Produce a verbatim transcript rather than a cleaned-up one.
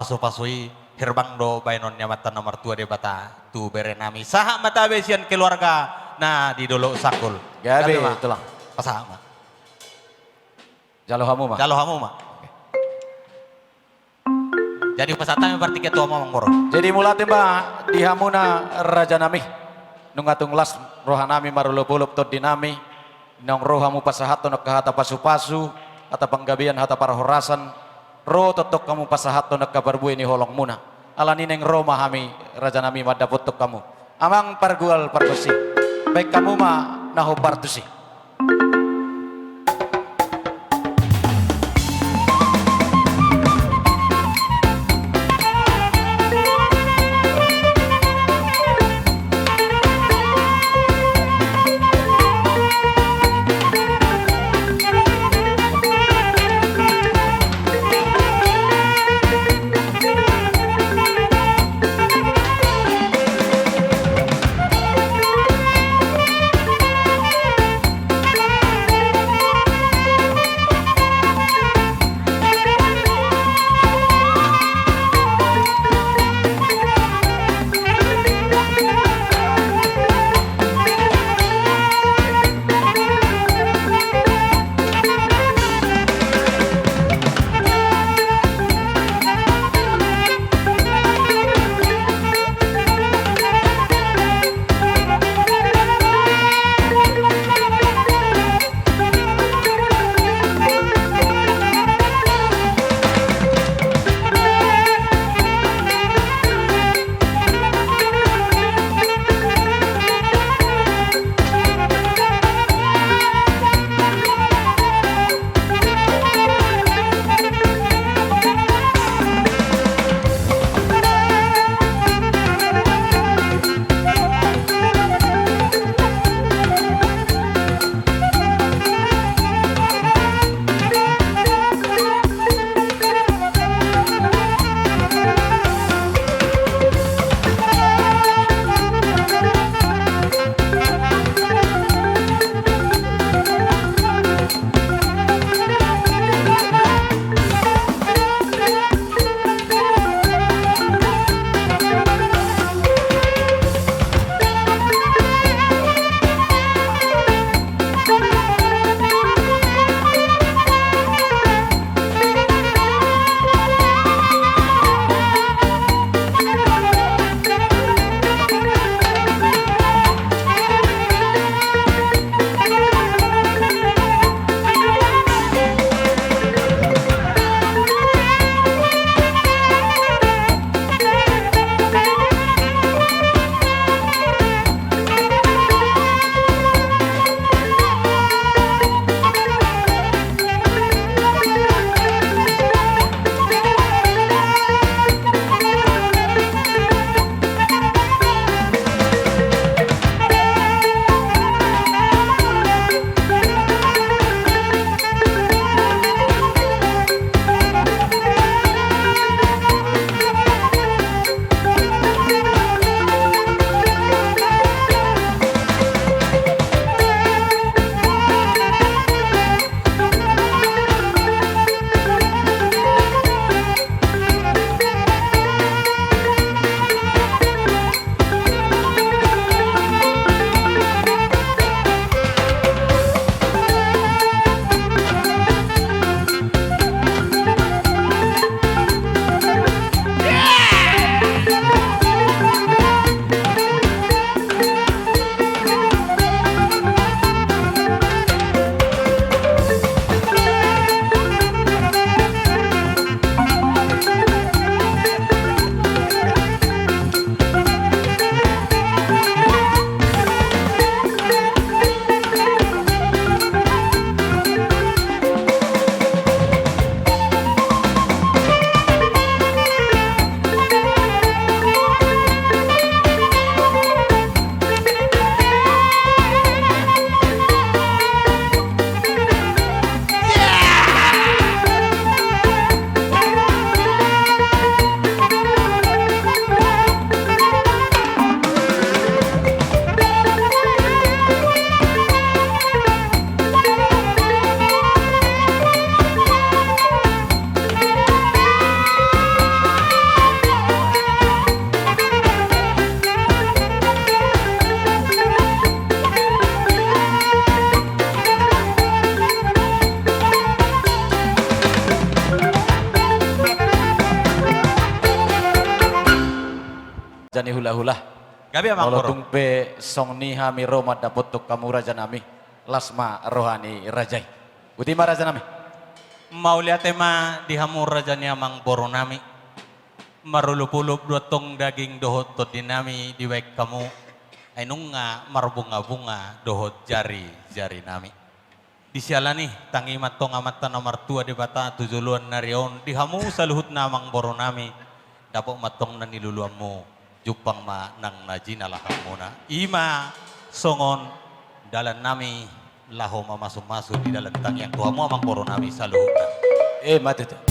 Pasu-pasu i herbang do baenon ni Amanta na martua Debata tu bere nami. Sahat ma tabe sian keluarga na di Dolok Sanggul. Gabe, Gabe ma. Tulang. Pasahat ma. Jalo hamu ma. Jalo hamu ma. Oke. Jadi pasahat hami berarti ketua ma, Amang Boru. Jadi mauliate ma di hamuna raja nami. Nunga tung las roha nami marolop-olop tondi nami. Naung ro hamu pasahathon angka hata pasu-pasu, hata panggabean, hata parhorasan. Ro tongtong hamu pasahathon angka parbue ni holongmuna. Alani naeng ro ma hami raja nami mandapothon hamu. Amang pargual pargonsi. Baen hamu ma na hombar tusi. raja ni hulahula. Gabe, amang boru. Molo tung pe songon i hami ro mandapothon hamu rajanami, las ma roha ni raja i. Boti ma rajanami. Mauliate ma di hamu raja ni amang borunami. Marolopolop do antong daging dohot tondinami dibahen hamu. Ai nunga marbungabunga dohot jarijarinami. Di siala ni i, tangi ma antong Amanta na martua Debata tu joloan ni ari on di hamu saluhutna amang borunami, dapot ma antong na niluluanmu, jumpang ma nang na jinalahanmuna. I ma songon dalannami laho mamasumasu di dalan tangiang tu hamu amang borunami saluhutna. Emma tutu.